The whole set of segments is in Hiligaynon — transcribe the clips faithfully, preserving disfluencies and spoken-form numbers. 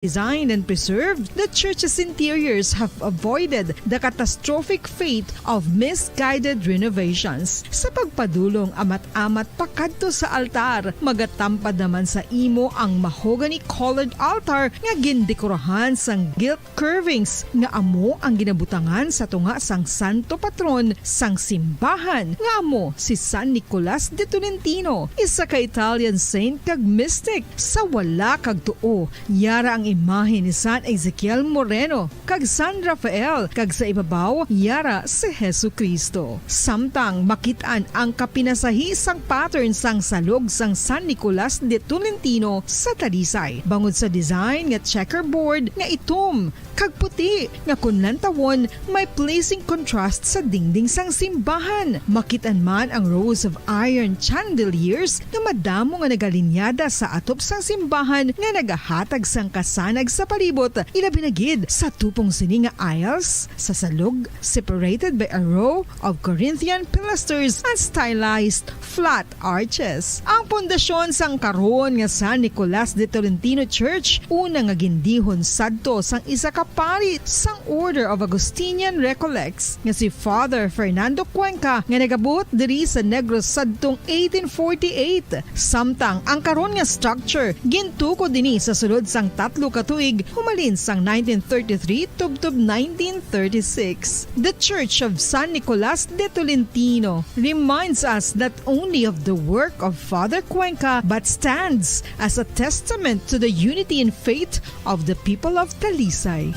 designed and preserved, the church's interiors have avoided the catastrophic fate of misguided renovations. Sa pagpadulong amat-amat pakadto sa altar, magatampad naman sa imo ang mahogany-colored altar nga gindekorahan sang gilt curvings nga amo ang ginabutangan sa tunga sang santo patron sang simbahan, nga amo si San Nicolas de Tolentino, isa ka Italian saint kag mystic. Sa wala kag tuo, yara ang imahe ni San Ezekiel Moreno kag San Rafael, kag sa ibabaw, yara si Jesu-Cristo. Samtang makit-an ang kapinasahi sang pattern sang salog sang San Nicolas de Tolentino sa Talisay, bangod sa design nga checkerboard nga itom kag puti, nga kun lantawon, may pleasing contrast sa dingding sang simbahan. Makit-an man ang rows of iron chandeliers nga madamo nga nagalinyada sa atop sang simbahan nga nagahatag sang kasanag sa palibot, ilabi na gid sa tupong sini nga aisles sa salog, separated by a row of Corinthian pilasters and stylized flat arches. Ang pundasyon sang karon nga San Nicolas de Tolentino Church, una nga gindihon sadto sang isa ka pari sang Order of Augustinian Recollects, nga si Father Fernando Cuenca, nga nagabuot diri sa Negros sadtong eighteen forty-eight. Samtang ang karon nga structure gintukod ini sa sulod sang tatlo ka tuig, humalin sang nineteen thirty-three tubtob nineteen thirty-six. The Church of San Nicolas de Tolentino reminds us not only of the work of Father Cuenca, but stands as a testament to the unity in faith of the people of Talisay.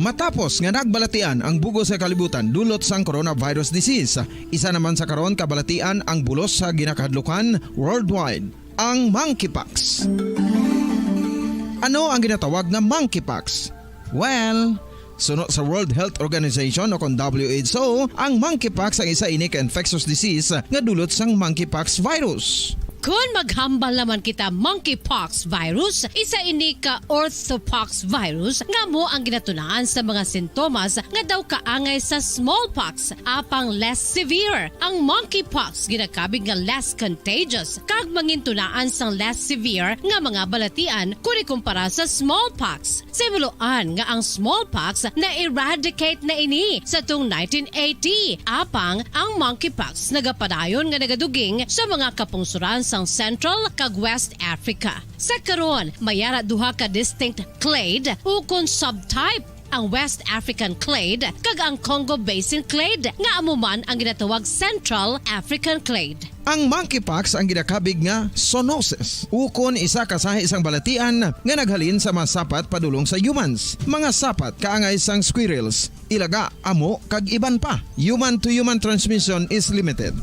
Matapos nga nagbalatian ang bug-os nga kalibutan dulot sang coronavirus disease, isa naman sa karon kabalatian ang bulos sa ginakahadlukan worldwide, ang monkeypox. Ano ang ginatawag nga monkeypox? Well, suno sa World Health Organization o kon W H O, ang monkeypox ang isa ini ka infectious disease nga dulot sang monkeypox virus. Kon maghambal naman kita, monkeypox virus, isa ini ka orthopox virus nga amo ang ginatunaan sa mga sintomas nga daw kaangay sa smallpox, apang less severe. Ang monkeypox ginakabig nga less contagious kag mangintunaan sang less severe nga mga balatian kon ikumpara sa smallpox. Sa himuloan nga ang smallpox na-eradicate na ini sa tung nineteen eighty, apang ang monkeypox nagapadayon nga nagaduging sa mga kapungsoran sang Central kag West Africa. Sa karon, may ara duha ka distinct clade ukon subtype, ang West African clade kag ang Congo Basin clade, nga amo man ang ginatawag Central African clade. Ang monkeypox ang ginakabig nga zoonosis, ukon isa ka sahi sang balatian nga naghalin sa mga sapat padulong sa humans, mga sapat kaangay sang squirrels, ilaga, amo, kag iban pa. Human-to-human transmission is limited.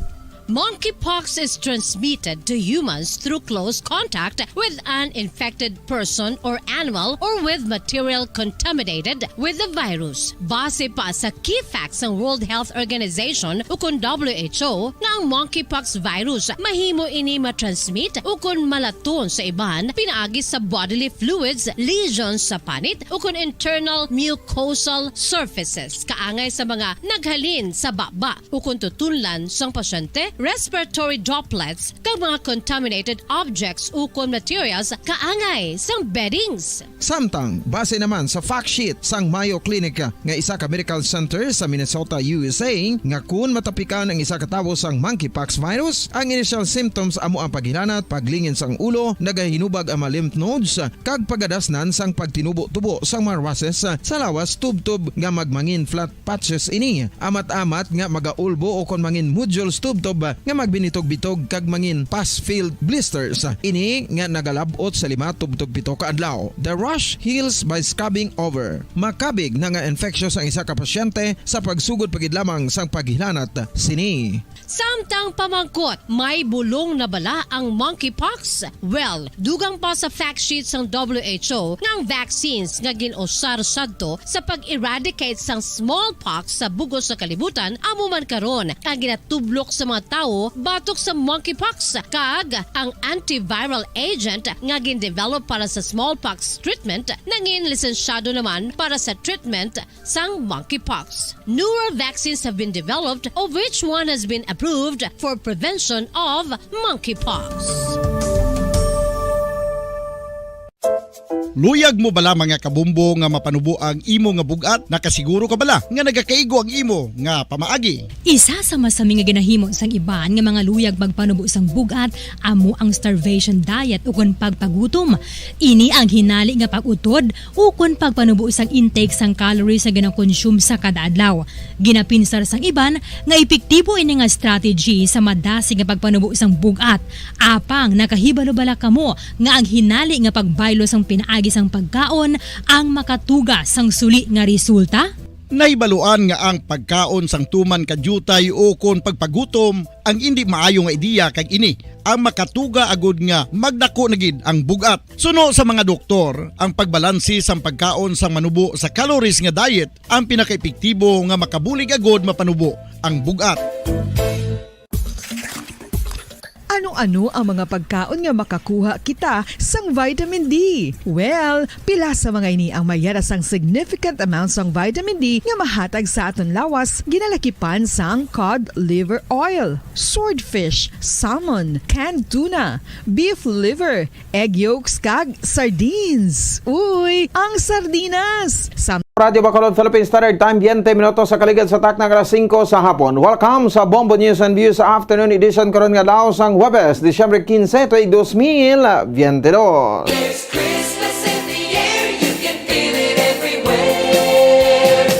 Monkeypox is transmitted to humans through close contact with an infected person or animal or with material contaminated with the virus. Base pa sa key facts sang World Health Organization ukon W H O, nga ang monkeypox virus mahimo ini matransmit ukon malaton sa iban pinaagi sa bodily fluids, lesions sa panit, ukon internal mucosal surfaces, kaangay sa mga naghalin sa baba ukon tutunlan sang pasyente, respiratory droplets, kag mga contaminated objects ukon materials kaangay sang beddings. Samtang, base naman sa fact sheet sang Mayo Clinic nga isa ka medical center sa Minnesota, U S A, nga kun matapikan ang isa ka tawo sang monkeypox virus, ang initial symptoms amo ang paghilanat, paglingin sang ulo, nagahinubag ang mga lymph nodes, kag pagadasnan sang pagtinubo-tubo sang mga rashes sa lawas tubtob nga magmangin flat patches ini. Amat-amat nga magaulbo ukon mangin nodules tubtob nga magbinitog-bitog kag mangin pus-filled blisters. Ini nga nagalab-ot sa lima tubtob pito ka adlaw. The rash heals by scabbing over. Makabig na nga infectious ang isa ka pasyente sa pagsugod pa gid lamang sang paghilanat sini. Samtang pamangkot, may bulong na bala ang monkeypox? Well, dugang pa sa fact sheet sang W H O nga ang vaccines nga gin-usar sadto sa pag-eradicate sang smallpox sa bug-os nga kalibutan amo man karon ang ginatublok sa mga tawo batok sa monkeypox, kag ang antiviral agent nga gindevelop para sa smallpox treatment nangin lisensyado naman para sa treatment sang monkeypox. Newer vaccines have been developed, of which one has been approved for prevention of monkeypox. Luyag mo bala, mga kabombo, nga mapanubo ang imo nga bug-at? Nakasiguro ka bala nga nagakaigo ang imo nga pamaagi? Isa sa masami nga ginahimo sang iban nga mga luyag magpanubo sang bug-at amo ang starvation diet ukon pagpagutom. Ini ang hinali nga pag-utod ukon pagpanubo sang intake sang calories nga ginakonsume sa kada adlaw. Ginapinsar sang iban nga epektibo ini nga strategy sa madasig nga pagpanubo sang bug-at. Apang nakahibalo bala kamo nga ang hinali nga pagbaylo sang pinaagi sang pagkaon ang makatuga sang suli nga resulta? Nahibaluan nga ang pagkaon sang tuman ka diutay ukon pagpagutom ang indi maayo nga ideya, kag ini ang makatuga agud nga magdako na gid ang bug-at. Suno sa mga doktor, ang pagbalanse sang pagkaon sang manubo sa calories nga diet ang pinakaepektibo nga makabulig agud mapanubo ang bug-at. Ano-ano ang mga pagkaon nga makakuha kita sang vitamin D? Well, pila sa mga ini ang mayara sang significant amount sang vitamin D nga mahatag sa aton lawas, ginalakipan sang cod liver oil, swordfish, salmon, canned tuna, beef liver, egg yolks kag sardines. Uy, ang sardinas! Sa Radyo Bacolod Philippine Standard Time, twenty minutos sa kaligad sa takna nga alas singko sa hapon. Welcome sa Bombo News and Views Afternoon Edition karon nga adlaw sang Huwebes, Disyembre quince, tuig dos mil veintidós. There's Christmas in the air, you can feel it everywhere.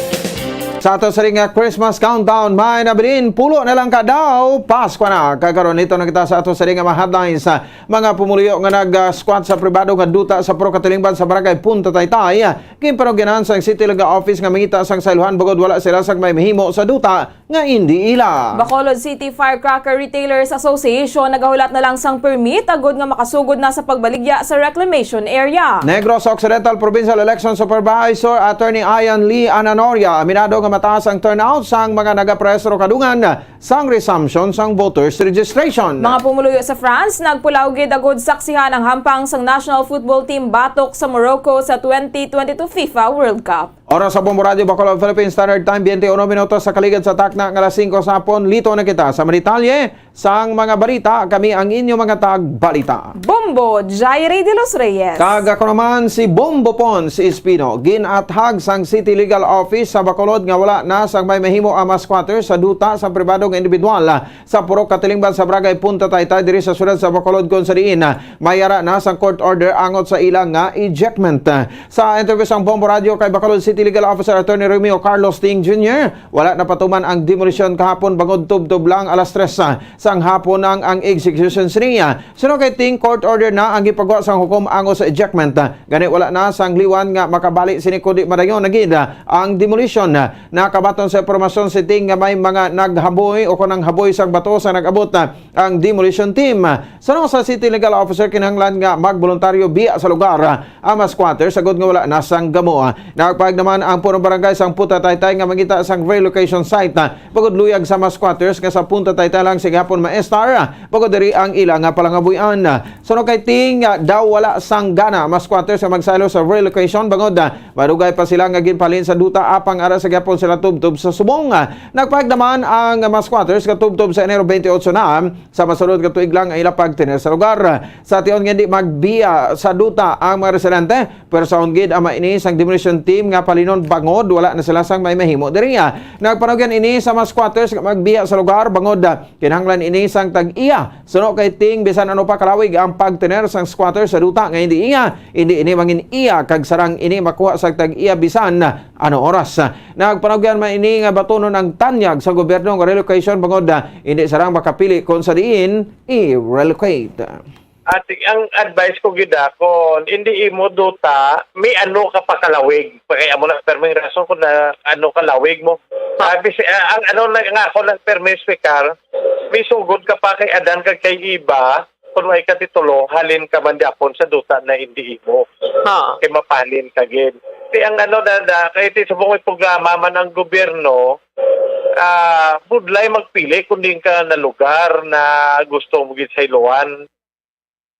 Sa ato sa ring nga Christmas countdown, may nabilin, pulo na lang ka daw, Pasko na. Kag karon, ito na kita sa ato sa ring nga mga headlines. Mga pumuluyo nga nag-squat sa pribado nga duta sa Purok Katilingban sa Barangay Punta Taytay, ginpanugyanan sang City Legal Office nga mangita sang saylohan bangod wala sila sang may mahimo sa duta nga indi ila. Bacolod City Firecracker Retailers Association nagahulat na lang sang permit agod nga makasugod na sa pagbaligya sa reclamation area. Negros Occidental Provincial Election Supervisor Attorney Ian Lee Ananoria aminado nga mataas ang turnout sang mga nagaparehistro kadungan sang resumption sang voters registration. Mga pumuluyo sa France nagpulaw gid agud saksihan ang hampang sang national football team batok sa Morocco sa twenty twenty-two FIFA World Cup. Oras sa Bombo Radyo Bacolod Philippine Standard Time, twenty-one minutos sa kaligad sa takna nga alas singko sa hapon. Lito na kita sa manitalye sang mga balita. Kami ang inyo mga tagbalita. Bombo Jaire de los Reyes. Kag ako naman si Bombo Pons Espino. Ginathag sang City Legal Office sa Bacolod nga wala na sang may mahimo ang mga squatter sa duta sa pribado nga individual sa Purok Katilingban sa Barangay Punta Taytay diri sa siyudad sa Bacolod, kon sa diin may yara na sang court order angot sa ila nga ejectment. Sa interview sang Bombo Radio kay Bacolod City Legal Officer Attorney Romeo Carlos Ting Junior, wala napatuman ang demolisyon kahapon bangod tubtob lang alas tres sang hapon ang, ang execution sini. Suno kay Ting, court order na ang gipagwa sang hukom angot sa ejectment. Gani wala na sang liwan nga makabali sini kundi madayon na gid ang demolition. Nakabaton sa impormasyon si Ting nga may mga naghaboy o kon nanghaboy sang bato sa nag-abot ang demolition team. Suno sa City Legal Officer, kinahanglan nga magboluntaryo biya sa lugar ang mga squatters agod nga wala na sang gamo. Nagpahayag naman ang punong barangay sang Punta Taytay nga mangita sang relocation site bangod luyag sa mga squatters nga sa Punta Taytay lang sa gihapon maestar bangod diri ang ila nga palangabuy-an. Suno kay Ting, daw wala sang gana mga squatters nga magsaylo sa relocation bangod madugay pa sila nga ginpalin sa duta apang ara sa gihapon sila tubtob sa subong. Nagpahayag naman ang mga squatters nga tubtob sa Enero twenty-eight na sa masunod nga tuig lang ang ila pagtener sa lugar. Sa tion nga di magbiya sa duta ang mga residente, pwersahon gid ang mga ini sang demolition team nga palinon bangod wala na sila sang may mahimo diri. Nagpanugyan ini sa mga squatters nga magbiya sa lugar bangod kinahanglan ini sang tag-iya. Suno kay Ting, bisan ano pa kalawig ang pagtener sang squatter sa duta nga hindi iya, hindi ini mangin iya kag sarang ini makuha sa tag-iya bisan ano oras. Nagpanugyan man ini nga batunon ang tanyag sa gobyerno nga relocation bangod, ah, hindi sarang makapili kon sa diin i-relocate. At ang advice ko gid ako, hindi imo duta, may ano ka pa kalawig. Kaya amo na perming rason kung na ano kalawig mo. Sabi si, ah, ang ano na nga ako ng permi speaker, may sugod ka pa kay Adan kag kay Eva, kung may katitulo, halin ka man diapon sa duta na hindi imo. Ha. Kay mapalin ka gid. Ti ang ano na, na kay ti subong may programa man ang gobyerno, ah, budlay magpili kung diin ka na lugar na gusto mo gid sayloan.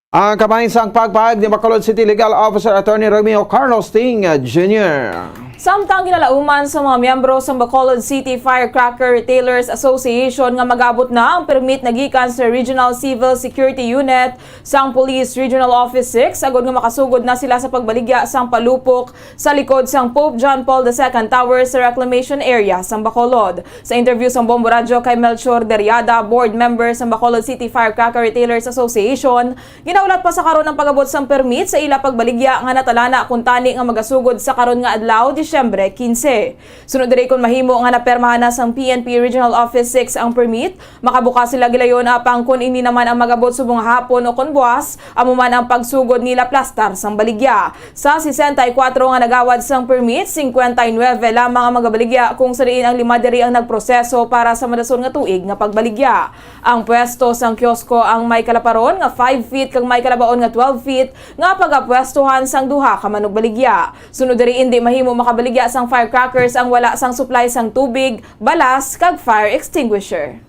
Ang kamay sang pagpahayag ni Bacolod City Legal Officer Attorney Romeo Carlos Ting Junior. Samtang ginalauman sa mga miyembro sang Bacolod City Firecracker Retailers Association nga mag-abot na ang permit na gikan sa Regional Civil Security Unit sang Police Regional Office six, agod nga makasugod na sila sa pagbaligya sang palupok sa likod sang Pope John Paul the Second Tower sa Reclamation Area sang Bacolod. Sa interview sang Bombo Radyo kay Melchor Deriada, board member sang Bacolod City Firecracker Retailers Association, ginaulat pa sa karon ang pag-abot sang permit sa ila pagbaligya nga natalana kuntani nga magasugod sa karon nga adlaw, Disyembre quince. Sunod diri, kon mahimo nga napermahan na sang P N P Regional Office six ang permit, makabukas sila gilayon, apang kon ini naman ang mag-abot subong hapon o kon buwas, amo man ang pagsugod nila plastar sang baligya. Sa sesenta y kuwatro nga nagawad sang permit, singkwenta y nuwebe lamang ang magabaligya, kung sa diin ang lima diri ang nagproseso para sa madason nga tuig nga pagbaligya. Ang pwesto sang kiosko ang may kalaparon nga five feet kag may kalabaon nga twelve feet nga pagapwestuhan sang duha ka manugbaligya. Sunod diri, indi mahimo makabaligya sang firecrackers ang wala sang supply sang tubig, balas, kag fire extinguisher.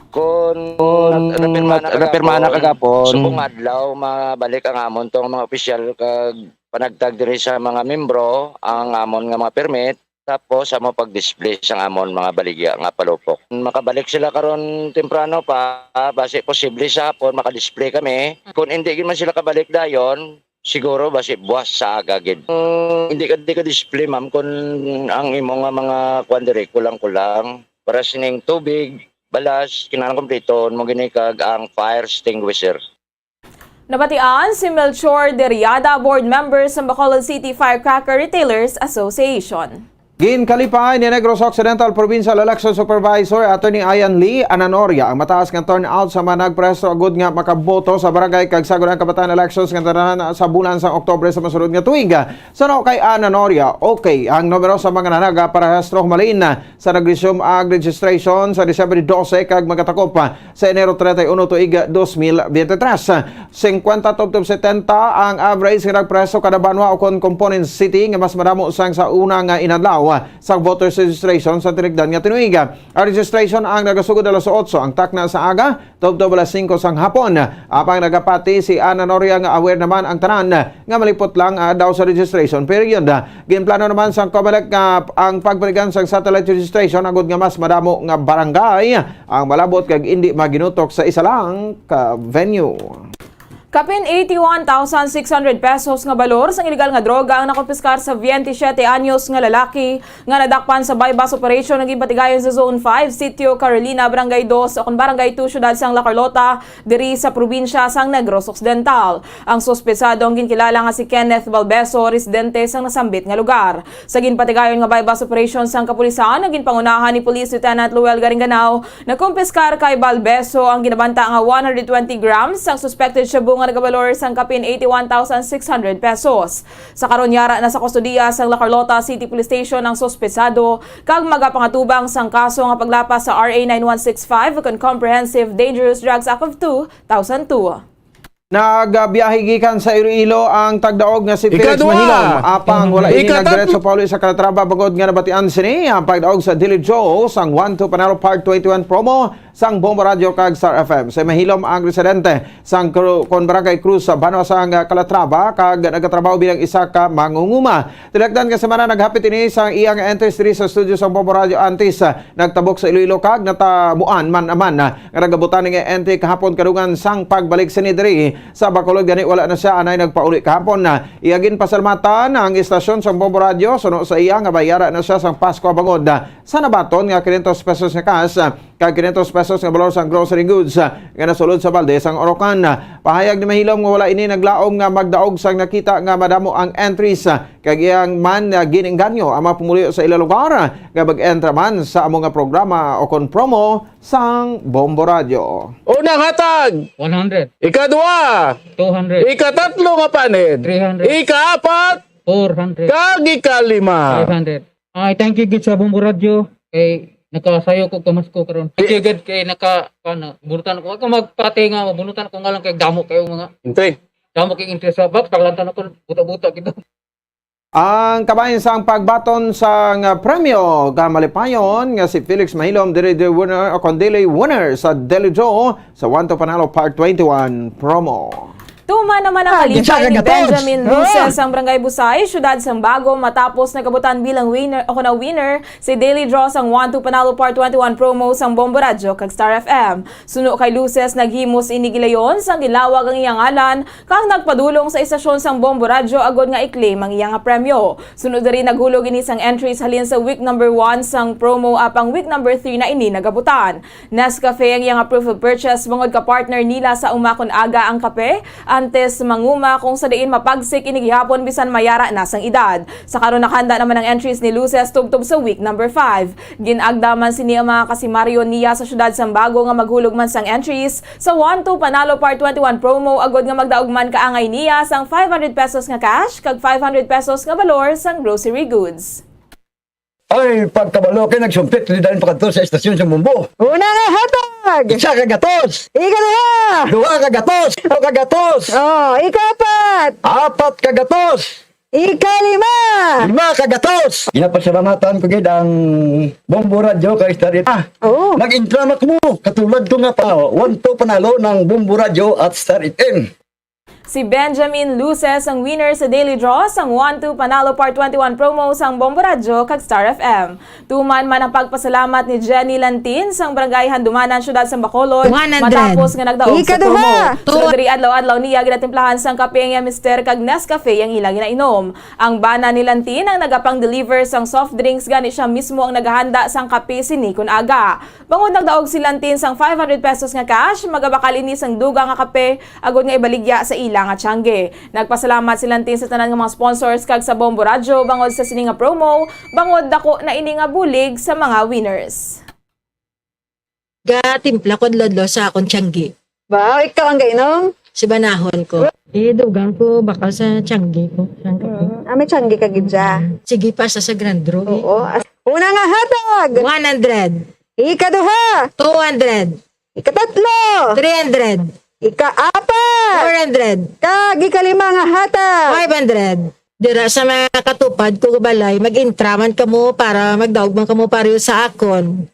Kon Kon nat-, napirma na nat-, napirma na kagapon, kagapon, subong adlaw, mabalik ang amon tong mga opisyal kag panagtag diri sa mga membro ang amon nga mga permit, tapos amo pag-display sang amon mga baligya nga palupok. Makabalik sila karon temprano pa, basi posible sa hapon makadisplay kami. Kon hindi gid man sila kabalik dayon, siguro basi buwas sa aga gid. Mm, hindi ka, hindi ka display, ma'am, kung ang imo nga mga kuwan diri, kulang-kulang. Para sining tubig, balas, kinahanglan kompleto mo gini kag ang fire extinguisher. Nabatian si Melchor Deriada, board member sa Bacolod City Firecracker Retailers Association. Ginkalipay ni Negros Occidental Provincial Election Supervisor Attorney Ian Lee Ananoria ang mataas nga turnout sa mga nagprehistro agud nga makaboto sa barangay kag sagod ang kabatan elections nga tanan sa bulan sang Oktubre sa masunod nga tuig. Suno kay Ananoria, okay ang numero sa mga nagaparehistro humalin sa nag-resume ang registration sa Disyembre dose kag magatakop sa Enero treinta y uno tuig dos mil biyente tres. Singkwenta tubtob setenta ang average nga nagprehistro kada banwa ukon component city, nga mas madamo sang sa una nga inadlaw sa voters registration sa tinigdan nga tinuig. Ang registration ang nagasugod alas otso ang takna sa aga, tubtob alas singko sang hapon. Apang nagapati si Ananoria nga aware naman ang tanan nga malipot lang ang adlaw sa registration period. Ginplano naman sang Comelec nga ang pagbalikan sang satellite registration agud nga mas madamo nga barangay ang malabot kag indi maginutok sa isa lang ka venue. Kapin eighty-one thousand six hundred pesos nga balor sang iligal nga droga ang nakumpiskar sa twenty-seven anyos nga lalaki nga nadakpan sa buy-bust operation nga ginpatigayon sa Zone five, Sitio Carolina, Barangay Dos, o kon Barangay Two, Siyudad sang La Carlota, diri sa probinsya sang Negros Occidental. Ang suspetsado ang ginkilala nga si Kenneth Balbeso, residente sang nasambit nga lugar. Sa ginpatigayon nga buy-bust operation sang kapulisan nga ginpangunahan ni Police Lieutenant Luel Garinganao, nakumpiskar kay Balbeso ang ginabanta nga one hundred twenty grams sang suspected shabu nga nagabalor sang kapin eighty-one thousand six hundred pesos. Sa karon, yara na sa kustodiya sang La Carlota City Police Station ang suspetsado kag magapangatubang sang kaso nga paglapas sa R A nine one six five ukon Comprehensive Dangerous Drugs Act of two thousand two. Nagbiyahe gikan sa Iloilo ang tagdaog nga si Felix Ikadua. Mahilom. Apang wala ini Ikatatlo. nagdiretso pauli sa Calatrava bangod nga nabatian sini ang pagdaog sa Dili Joe sang One Two Panalo Part twenty-one promo sang Bombo Radyo kag Star F M. Sa Mahilom ang residente sang Cru-, kon Barangay Cruz sa banwa sang Calatrava kag nagatrabaho bilang isa ka mangunguma. Tinagdan nga semana naghapit ini sa iyang entries diri sa studio sang Bombo Radyo antes nagtabok sa Iloilo kag natabuan man naman nga nagabutan nga entry kahapon kadungan sang pagbalik sini diri sa Bacolod, gani wala na sia anay nagpauli kahapon. Iya ginpasalamatan ang istasyon sang Bombo Radyo suno sa iya nga may yara na sia sang Pasko bangod sa nabaton nga kinentos pesos nga cash kag kinentos pesos nga balor sang grocery goods nga nasulod sa balde sang Orocan. Pahayag ni Mahilom nga wala ini naglaom nga magdaog sang nakita nga madamo ang entries kag iyang man nga gin-engganyo ang mga pumuluyo sa ila lugar nga mag-entra man sa amo nga programa o kon promo sang Bombo Radyo. Unang hatag, one hundred. Ikaduha, two hundred. Ikatatlo nga panid, three hundred. Ikaapat, four hundred. Kag ikalima, five hundred. Ay, thank you gid sa Bombo Radyo kay nakasayo ko pamasko karon. Thank you gid kay naka, ano, bunutan ko. Ako magpati nga, bunutan ko nga lang kay damo kayo mga Entry. Damo kay interest sa bak, talantan ako, buta-buta gid. Ang kabahin sang pagbaton sang premyo ka malipayon nga si Felix Mahilom diri di winner o kon dili winner sa Daily Draw sa One to Panalo Part twenty-one promo. Tuman naman ang Ah, kalipa ni Benjamin Luces sang Barangay Busay, Siyudad sang Bago, matapos nakabutan bilang winner o kon winner si Daily Draw sang One to Panalo Part twenty-one promo sang Bombo Radyo kag Star F M. Suno kay Luces, naghimo sini gilayon sang gilawag ang iyang ngalan kag nagpadulong sa estasyon sang Bombo Radyo agod nga i-claim ang iya nga premyo. Sunod diri, naghulog ini sang entries halin sa week number one sang promo, apang week number three na ini nagabutan. Nescafe ang iya nga proof of purchase bangod ka partner nila sa Uma Kon Aga ang Kape, antes manguma, kung sa diin mapagsik ini gihapon bisan mayara na sang edad. Sa karon, nakahanda naman ang entries ni Luces tubtob sa week number five. Gin-agda man sini ang mga kasimaryo niya sa siyudad sang Bago nga maghulog man sang entries sa One to Panalo Part twenty-one promo agod nga magdaog man kaangay niya sang five hundred pesos nga cash kag five hundred pesos nga balor sang grocery goods. Ay, pagkabalo kay nagsumpit ni Dalen pakadto sa estasyon sa Bombo. Una nga hatag! Isa ka gatos! Ikaduha! Duha ka gatos! Duha ka gatos! Oh, ikapat! Apat ka gatos! Ikalima! Lima ka gatos! Ginapasalamatan ko gid ang Bombo Radyo kay Star F M. Ah, Oo. Nag-intramat mo. Katulad ko nga pa, One to Panalo ng Bombo Radyo at Star F M. Si Benjamin Luces ang winner sa Daily Draw sang One to Panalo Part twenty-one promo sang Bombo Radyo kag Star F M. Tuman man ang pagpasalamat ni Jenny Lantin sang Barangay Handumanan, Siyudad sang Bacolod, One hundred. Matapos nga nagdaog sa Ikaduha. Promo. Two. Sunod diri, adlaw-adlaw niya ginatimplahan sang kape ang iya mister kag Nescafe ang ila ginainom. Ang bana ni Lantin ang nagapang-deliver sang soft drinks, gani siya mismo ang naghahanda sang kape sini kon aga. Bangod nagdaog si Lantin sang five hundred pesos nga cash, magabakal ini sang dugang nga kape agod nga ibaligya sa ila nga tiyangge. Nagpasalamat si Lantin sa tanan nga mga sponsors kag sa Bombo Radyo bangod sa sini nga promo, bangod dako na ini nga bulig sa mga winners. Gatimpla ko adlaw-adlaw sa akon tiyangge. Ba, ikaw ang gainom? Si banahon ko. Eh, dugang ko, baka sa tiyangge ko. Tiyangge ko. Mm. Ah, may tiyangge ka gid siya? Sige pa sa, sa Grand Draw, eh. Oo. As-, una nga hatag! One hundred. Ikaduha! Two hundred. Ikatatlo! Three hundred. Ikaapat! Four hundred. Kag ikalima nga hatag! Five hundred. Dira sa mga katupad ko balay, mag-intra man kamo para magdaog man kamo pareho sa akon.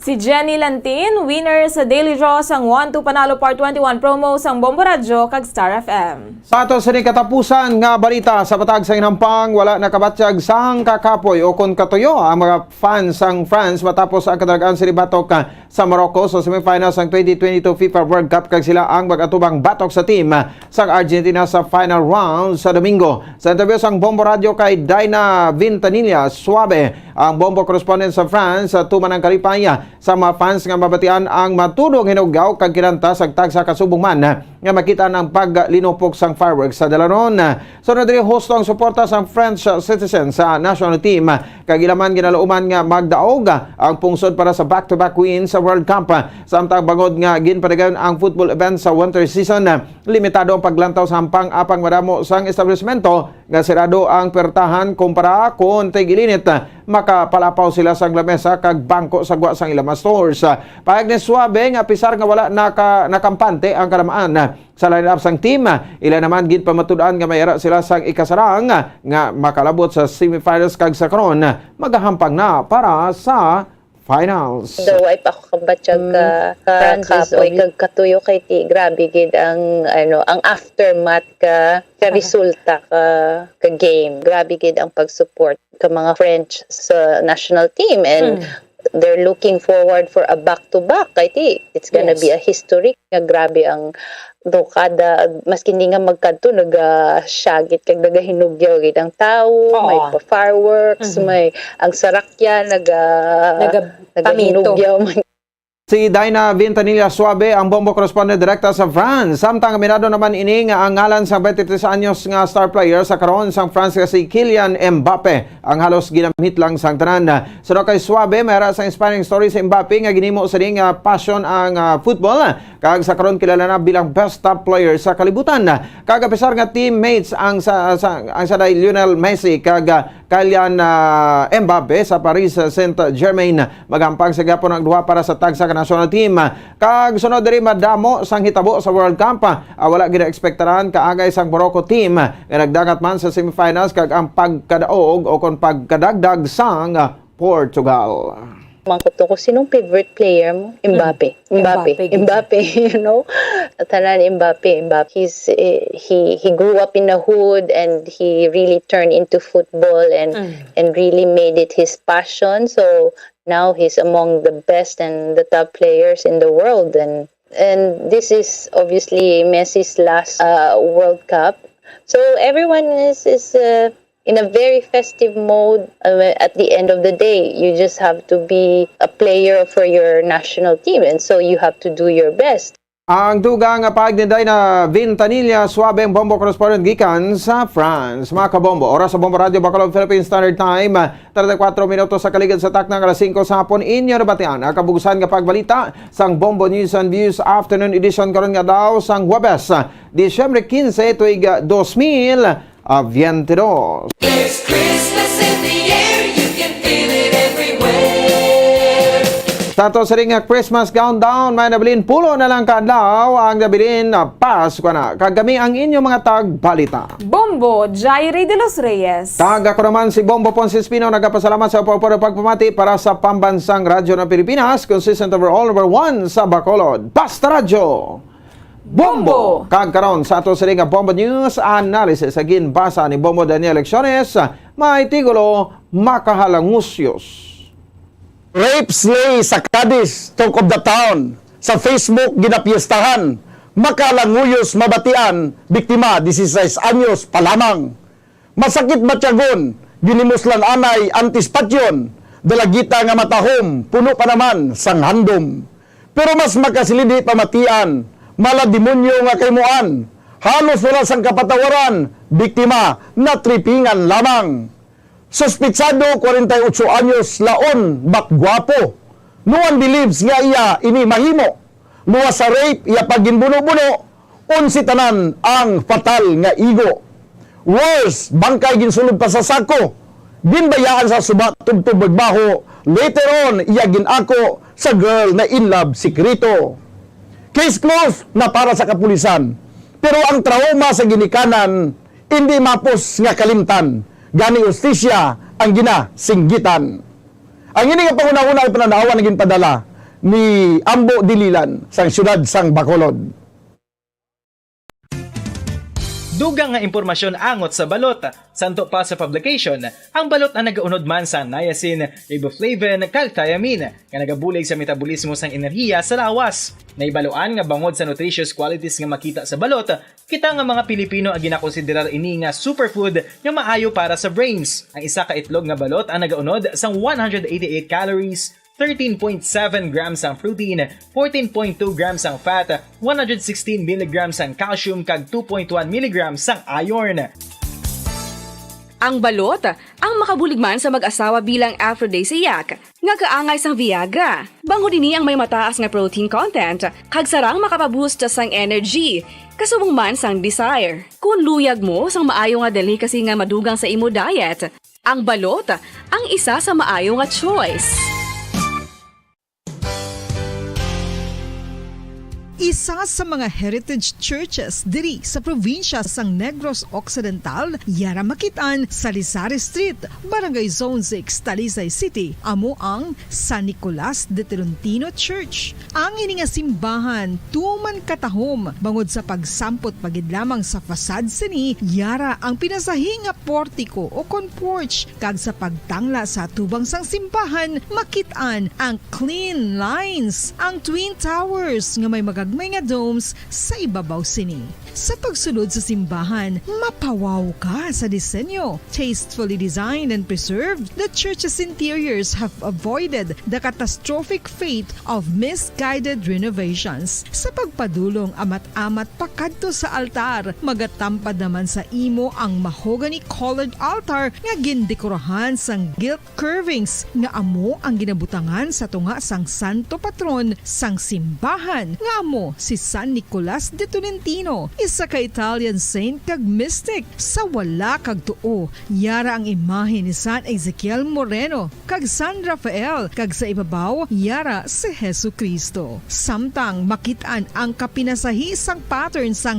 Si Jenny Lantin, winner sa Daily Draw sang One to Panalo Part twenty-one promo sang Bombo Radyo kag Star F M. Sa ato sini katapusan nga balita, sa patag sa hinampang, wala nakabatyag sang kakapoy o kon katuyo ang mga fans sang France matapos ang kadarag-an sini batok sa Morocco sa semifinals sang twenty twenty-two FIFA World Cup, kag sila ang mag-atubang batok sa team sang Argentina sa final round sa Domingo. Sa interview sang Bombo Radyo kay Dina Vintanilla Suave, ang Bombo correspondent sa France, sa tuman ang kalipay sa mga fans nga mabatian ang matudong hinugyaw kag kinanta sa tagsa ka subong man nga makita ang paglinupok sang fireworks sa dalanon. Sunod diri, husto ang suporta sang French citizen sa national team, kag ila man ginalauman nga magdaog ang pungsod para sa back-to-back win sa World Cup. Samtang bangod nga ginpadayon ang football event sa winter season, limitado ang paglantaw sa hampang, apang madamo sang establishmento nga sirado ang puwertahan kumpara kon tig-ilinit makapalapaw sila sang lamesa kag bangko sa gwa sang ila mga stores. Pahayag ni Suave nga apisar nga wala naka-, nakampante ang kalamaan sa lineup sang team, ila naman ginpamatud-an nga may ara sila sang ikasarang nga makalabot sa semifinals kag sa karon magahampang na para sa finals. Though ay pa ako kabatyag Mm. ka, ka Francis, kapoy, oy. Kag katuyo kay ti, grabe gid ang, ano, ang aftermath ka, ka Aha. resulta ka, ka game. Grabe gid ang pag-support ka mga French sa national team, and Mm. they're looking forward for a back-to-back. Kay ti, it's gonna Yes. be a historic nga grabe ang do kada, maski hindi nga magkadto, naga-shagit kag nagahinugyaw gid ang tawo, Oo. may pa-fireworks, Mhm. may ang sarakyan, naga-, Naga-, nagahinugyaw. Si Dina Vintanilla Suave, ang Bombo correspondent direkta sa France. Samtang aminado naman ini nga ang ngalan sang twenty-three anyos nga star player sa karon sang France nga si Kylian Mbappe ang halos ginamit lang sang tanan. Suno kay Suave, may ara sa inspiring story si Mbappe nga ginhimo sa iyang, ah, passion ang, ah, football. Kag sa karon, kilala na bilang best top player sa kalibutan. Kag apisar nga teammates ang sa, sa, ang sa Lionel Messi kag, ah, Kylian, ah, Mbappe sa Paris Saint-Germain, magahampang sa gihapon ang duha para sa tagsa ka national team. Kag sunod diri, madamo sang hitabo sa World Cup, ah, wala ginaekspektaran kaagay sang Morocco team nga nagdangat man sa semifinals, kag ang pagkadaog o kon pagkadagdag sang, ah, Portugal. Mangkot ko, sinong favorite player mo? Mbappe. Mbappe. Mbappe, gid. Mbappe, you know? Tanan Mbappe. Mbappe. He's, eh, he, he grew up in the hood and he really turned into football and, and really made it his passion. So now he's among the best and the top players in the world. And, and this is obviously Messi's last, uh, World Cup. So everyone is, is, uh, in a very festive mode, uh, at the end of the day. You just have to be a player for your national team, and so you have to do your best. Ang dugang nga paagi ni Dina Vintanilla, suabe ang Bombo correspondent gikan sa France. Mga kabombo, oras sa Bombo Radio Bacolod, Philippine Standard Time, treinta y cuatro minutos sa kaligid sa takna nga alas singko sa hapon. Inyo nabatian ang kabugusan nga pagbalita sang Bombo News and Views Afternoon Edition karon nga adlaw sang Huwebes, Disyembre quince, tuig dos mil veintidós. There's Christmas in the air, you can feel it everywhere. Sa ato sining nga Christmas countdown, may nabilin pulo na lang ka adlaw ang nabilin na Pasko na. Kag kami ang inyong mga tagbalita. Bombo Jairi de los Reyes. Kag ako naman si Bombo Ponce Espino, nagapasalamat sa pagpapuro pagpamati para sa Pambansang Radyo ng Pilipinas, consistent over all number one sa Bacolod. Basta Radyo! Bombo! Kag karon sa ato sini nga Bombo News Analysis, sa ginbasa ni Bombo Daniel Lecciones, may titulo, Makahalangusyos. Rape slay sa Cadiz, talk of the town. Sa Facebook, ginapiestahan. Makahalanguyos mabatian, biktima, dieciséis anyos pa lamang. Masakit matyagon, ginhimuslan anay anticipation, dalagita nga matahom, puno pa naman sang handom. Pero mas makasilidi pamatian, mala demonyo nga kahimuan, halos wala sang kapatawaran, biktima, natripingan lamang. Suspitsado, kwarenta y otso anyos, laon, but guwapo. No one believes nga iya ini mahimo. Luwas sa rape, iya pa ginbuno-buno, unsi tanan ang fatal nga igo. Worse, bangkay ginsulod pa sa sako, ginbayaan sa suba tubtob magbaho, later on, iya gin-ako sa girl na in love sikreto. Case closed na para sa kapulisan, pero ang trauma sa ginikanan indi mapos nga kalimtan, gani hustisya ang ginasinggitan. Ang ini nga panghunahuna ay pananawan nga ginpadala ni Ambo Dililan sang siyudad sang Bacolod. Dugang nga impormasyon angot sa balot. Santo pa sa publication, ang balot ang nagaunod man sa niacin, riboflavin, kag thiamine, nga nagabulig sa metabolismo sang enerhiya sa lawas. Nahibaluan nga bangod sa nutritious qualities nga makita sa balot, kita nga mga Pilipino ang ginakonsiderar ini nga superfood nga maayo para sa brains. Ang isa ka itlog nga balot ang nagaunod sang one hundred eighty-eight calories, thirteen point seven grams ang protein, fourteen point two grams ang fat, one hundred sixteen milligrams ang calcium, kag two point one milligrams ang iron. Ang balot ang makabulig man sa mag-asawa bilang aphrodisiac nga kaangay sang Viagra. Bangod ini ang may mataas nga protein content kag sarang makapaboost sang energy, kasubong man sang desire. Kon luyag mo sang maayo nga delicacy nga madugang sa imo diet, ang balot ang isa sa maayo nga choice. Isa sa mga heritage churches diri sa probinsya sang Negros Occidental, yara makit-an sa Lizari Street, Barangay Zone six, Talisay City, amo ang San Nicolas de Tolentino Church. Ang ini nga simbahan tuman katahom bangod sa pagsampot pa gid lamang sa facade sini, yara ang pinasahi nga portiko o kon porch, kag sa pagtangla sa atubang sang simbahan makit-an ang clean lines, ang twin towers nga may magagmay nga domes sa ibabaw sini. Sa pagsulod sa simbahan, mapawaw ka sa disenyo. Tastefully designed and preserved, the church's interiors have avoided the catastrophic fate of misguided renovations. Sa pagpadulong amat-amat pakadto sa altar, magatampad naman sa imo ang mahogany-colored altar nga gindekorahan sang gilt curvings nga amo ang ginabutangan sa tunga sang santo patron sang simbahan, nga amo si San Nicolas de Tolentino. isa ka Italian saint kag mystic. Sa wala kag tuo, yara ang imahe ni San Ezekiel Moreno kag San Rafael, kag sa ibabaw, yara si Jesu-Cristo. Samtang makit-an ang kapinasahi sang pattern sang